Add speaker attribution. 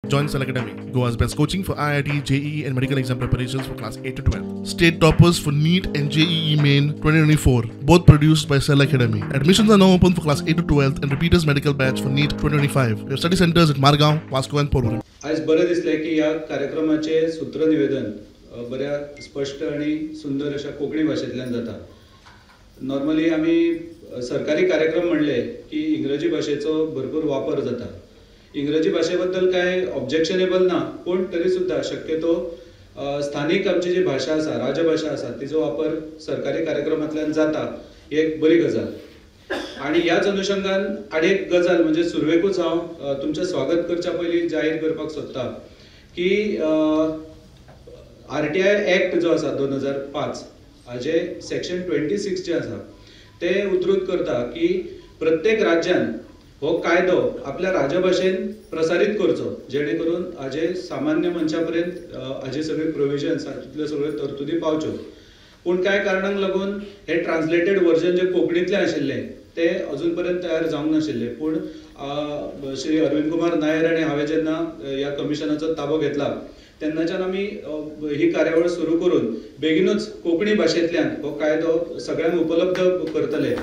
Speaker 1: Join Cell Academy, Goa's best coaching for IIT, JEE and medical exam preparations for class 8 to 12. State toppers for NEET and JEE Main 2024, both produced by Cell Academy. Admissions are now open for class 8 to 12 and repeaters medical batch for NEET 2025. We have study centers at Margao, Vasco and Porvorim.
Speaker 2: आयज बरें दिसलें की ह्या कार्यक्रमाचें सूत्रनिवेदन बऱ्या स्पश्ट आनी सुंदर अशा कोंकणी भाशेंतल्यान जाता. नॉर्मली आमी सरकारी कार्यक्रम म्हणले की इंग्रजी भाशेचो भरपूर वापर जाता. इंग्रजी भाशे बद्दल कांय ऑब्जेक्शनेबल ना, पूण तरी सुद्दां शक्यतो स्थानीक आमची जी भाशा आसा, राजभाशा आसा, तिचो वापर सरकारी कार्यक्रमांतल्यान जाता, ही एक बरी गजाल. आनी ह्याच अनुशंगान आनी एक गजाल म्हणजे सुरवेकूच हांव तुमचें स्वागत करच्या पयलीं जाहीर करपाक सोदता की RTI act जो आसा 2005 हाजे सेक्शन 26 जे आसा ते उद्धृत करता की प्रत्येक राज्यान हो कायदो आपल्या राजभाशेन प्रसारीत करचो, जेणे करून हाजे सामान्य मनशा पर्यंत हाजे सगळे प्रोविजन्स, हातूंतल्यो सगळ्यो तरतुदी पावच्यो. पूण कांय कारणांक लागून हे ट्रान्सलेटेड वर्जन जे कोंकणींतलें आशिल्लें ते अजून पर्यंत तयार जावंक नाशिल्लें. पूण श्री अरविंद कुमार नायर आनी हांवें जेन्ना ह्या कमिशनाचो ताबो घेतला तेन्नाच्यान आमी ही कार्यावळ सुरू करून बेगीनूच कोंकणी भाशेंतल्यान हो कायदो सगळ्यांक उपलब्ध करतले.